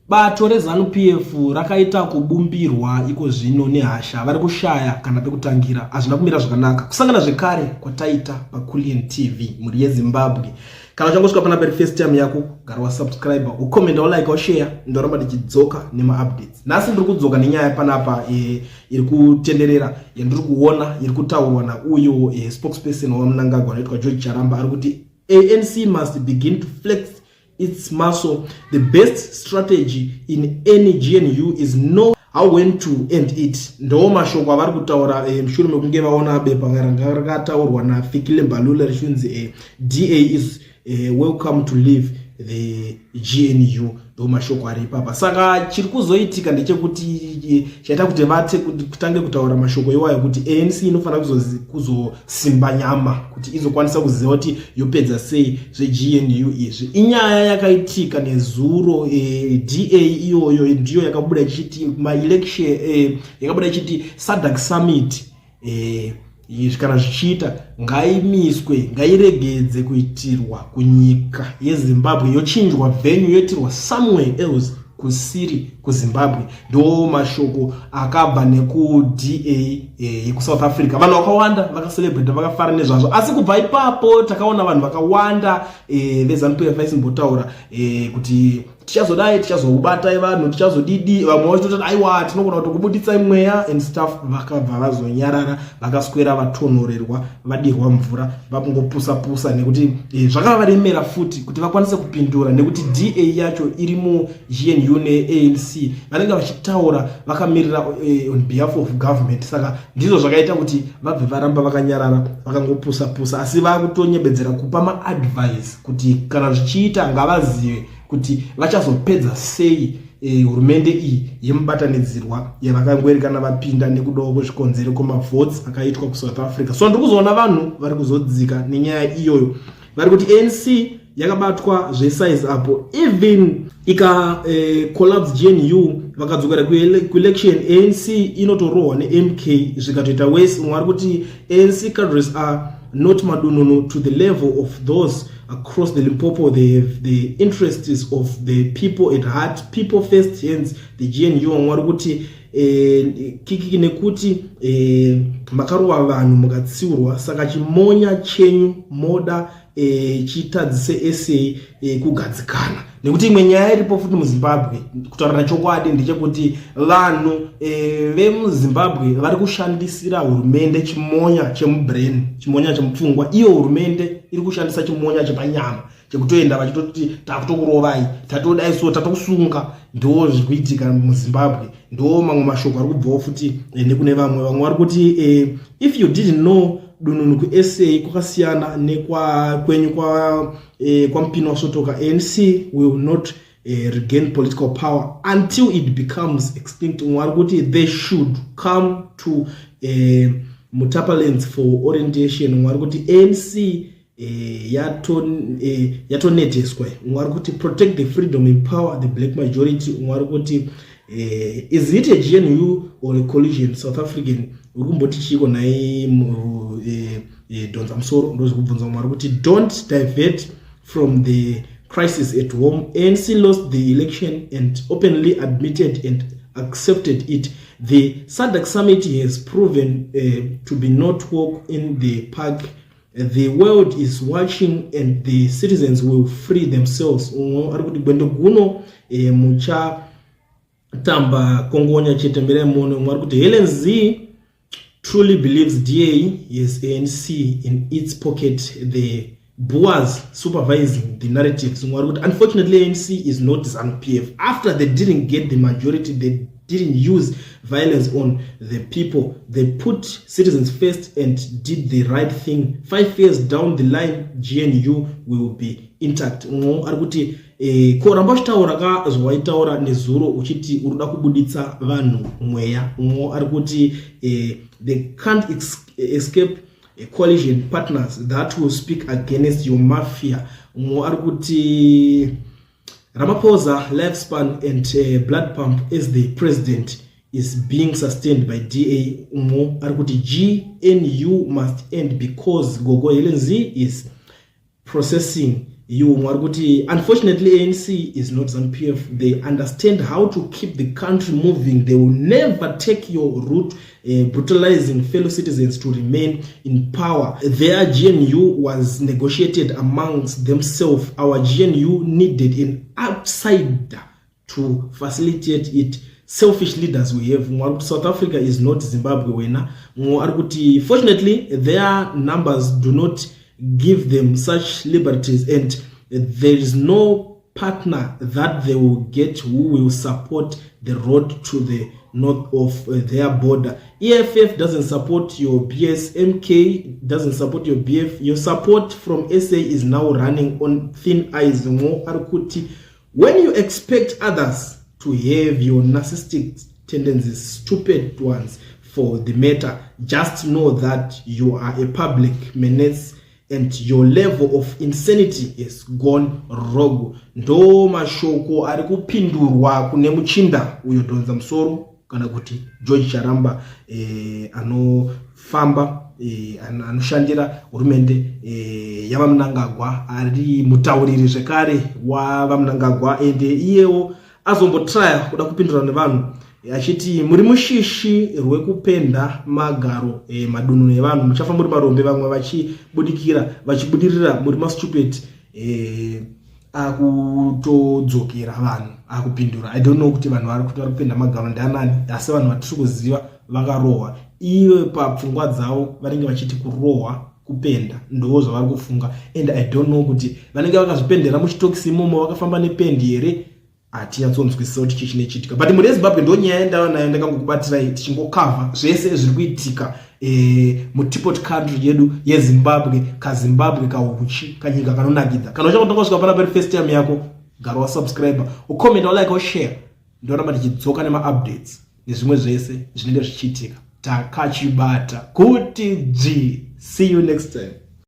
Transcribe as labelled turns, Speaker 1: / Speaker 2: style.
Speaker 1: Bato reZanu PF rakaita kubumbirwa iko zvino nehasha, vari kushaya kana pekutangira. Hazvina kumira zvakanaka. Kusangana zvekare kwataita paCulian TV, mhuri yeZimbabwe. Kana uchangosvika panapa iri first time yako, gara wasubscribe, ucomment, ulike, ushare, ndoramba ndichidzoka nemaupdates. Nhasi ndiri kudzoka nenyaya panapa iri kutenderera yandiri kuona iri kutaurwa nauyo spokesperson waMnangagwa anoitwa George Charamba. Ari kuti ANC must begin to flex its muscle. The best strategy in any GNU is know how, when to end it. Ndo mashoko avari kutaura mushure mekunge vaona bepa ranga rakataurwa naFikile Mbalula richinzi DA is welcome to leave the GNU. Ndo mashoko ari ipapa. Saka chiri kuzoitika ndechekuti chaita kuti vate kutange kutaura mashoko iwayo kuti ANC inofanira kuzosimba nyama kuti izokwanisa kuziva kuti yopedza sei zveGNU izvi. Inyaya yakaitika nezuro. DA iyoyo ndiyo yakabuda ichiti maelection, yakabuda ichiti SADC summit, izvi kana zvichiita, ngaimiswe, ngairegedze kuitirwa kunyika yeZimbabwe, yochinjwa venue, yoitirwa somewhere else kusiri kuZimbabwe. Ndo mashoko akabva nekuDA yekuSouth Africa. Vanhu vakawanda vakacelebrata, vakafara nezvazvo, asi kubva ipapo takaona vanhu vakawanda veZanu PF vaisimbotaura kuti tichazodai, tichazobatai vanhu, tichazodidi. Vamwe vachitoti aiwa, tinogona kutokubuditsai mweya and stuff. Vakabva vazonyarara, vakaswera vatonhorerwa, vadirwa mvura, vakungopusa-pusa nekuti zvakavaremera futi kuti vakwanise kupindura, nekuti DA yacho iri muGNU neANC vanenge vachitaura vakamirira on behalf of government. Saka ndizvo zvakaita kuti vabve varamba vakanyarara, vakangopusa-pusa, asi vakutonyebedzera kupa maadvice kuti kana zvichiita ngavazive kuti vachazopedza sei hurumende iyi yemubatanidzirwa yavakangoerekana vapinda nekudawo kwezvikonzero kwemavotes akaitwa kuSouth Africa. So ndiri kuzoona vanhu vari kuzodzika nenyaya iyoyo. Vari kuti ANC yakabatwa zvesize apo, even ika collapse GNU, vakadzokera kuelection, ANC inotorohwa neMK, zvikatoita wese. Umwe ari kuti ANC cadres are not madununu to the level of those across the Limpopo. They have the interests of the people at heart, people first, hence the GNU. Vamwe vari kuti kikiki nekuti makarova vanhu mukatsiurwa, saka chimonya chenyu moda chitadzise SA kugadzikana. Nekuti imwe nyaya iripo futi muZimbabwe, kutaurira chokwadi, ndechekuti vanhu vemuZimbabwe vari kushandisira hurumende chimonya chemubrain, chimonya chemupfungwa. Iyo hurumende iri kushandisa chimonya chepanyama chekutoenda vachitoti takutokurovai, tatodai, so tatokusunga. Ndo zviri kuitika muZimbabwe. Ndo mamwe mashoko ari kubvawo futi nekune vamwe. Vamwe vari kuti if you didn't know, dununu kuSA kwakasiyana nekwenyu kwaMupini wasvotoka. ANC will not regain political power until it becomes extinct. Umwe ari kuti they should come to Mutapa Lands for orientation. Umwe ari kuti ANC yatoneteswa. Umwe ari kuti protect the freedom, empower the black majority. Umwe ari kuti is it a GNU or a coalition? South African uri kumboti chiko nhai? Dhonza musoro, ndozvikubvunza. Umwe ari kuti don't divert from the crisis at home. ANC lost the election and openly admitted and accepted it. The SADC summit has proven to be not walk in the park. The world is watching and the citizens will free themselves. Umwe ari kuti gwendo guno muchatamba kongonya chete, mbirai muone. Umwe ari kuti Helen Z truly believes DA has ANC in its pocket, the Boers supervising the narratives. Umwe ari kuti unfortunately ANC is not ZANU PF. After they didn't get the majority, they didn't use violence on the people. They put citizens first and did the right thing. 5 years down the line, GNU will be intact. Umwe ari kuti ko ramba uchitaura ka zvawaitaura nezuro uchiti uri kuda kubuditsa vanhu mweya. Umwe ari kuti they can't escape coalition partners that will speak against your mafia. Umwe ari kuti Ramaphosa lifespan and blood pump as the president is being sustained by DA. Umwe ari kuti GNU must end because Gogo Helen Z is processing You mwari kuti unfortunately ANC is not ZANU PF. They understand how to keep the country moving. They will never take your route, brutalizing fellow citizens to remain in power. Their GNU was negotiated amongst themselves. Our GNU needed an outsider to facilitate it. Selfish leaders we have. Mumwe ari kuti South Africa is not Zimbabwe wena. Mumwe ari kuti fortunately their numbers do not give them such liberties and there is no partner that they will get who will support the road to the north of their border. EFF doesn't support your BS, MK doesn't support your BF. Your support from SA is now running on thin ice. Mumwe ari kuti when you expect others to have your narcissistic tendencies, stupid ones for the matter, just know that you are a public menace and your level of insanity is gone rogue. Ndo mashoko ari kupindurwa kune muchinda uyo dhonza musoro kana kuti George Charamba, anofamba, anoshandira hurumende yaVaMnangagwa, ari mutauriri zvekare waVaMnangagwa. Ende iyewo azombotraya kuda kupindura nevanhu achiti muri mushishi rwekupenda magaro, madunhu evanhu, muchafa muri marombe, vamwe vachibudikira vachibudirira, muri mastupid. Akutodzokera vanhu akupindura. I don't know kuti vanhu vari kuti vari kupenda magaro ndeanani, asi vanhu vatiri kuziva vakarohwa iwe papfungwa dzavo vanenge vachiti kurohwa kupenda, ndo zvavari kufunga. And I don't know kuti vanenge vakazvipendera muchitokisi imomo, vakafamba nependi here, hatinyatsonzwisisa kuti chii chinochiitika. But mhuri yeZimbabwe, ndo nyaya yandava nayo, ndakangokubatirai tichingokavha zvese zviri kuitika muteapot country yedu yeZimbabwe, kaZimbabwe kauchi, kanyika kanonakidza. Kana uchangotanga kusvika pana pari first time yako, gara wasubscribe, ucomment, ulike, ushare. Ndoramba ndichidzoka nemaupdates nezvimwe zvese zvinenge zvichiitika. Takachibata kuti dzvi. See you next time.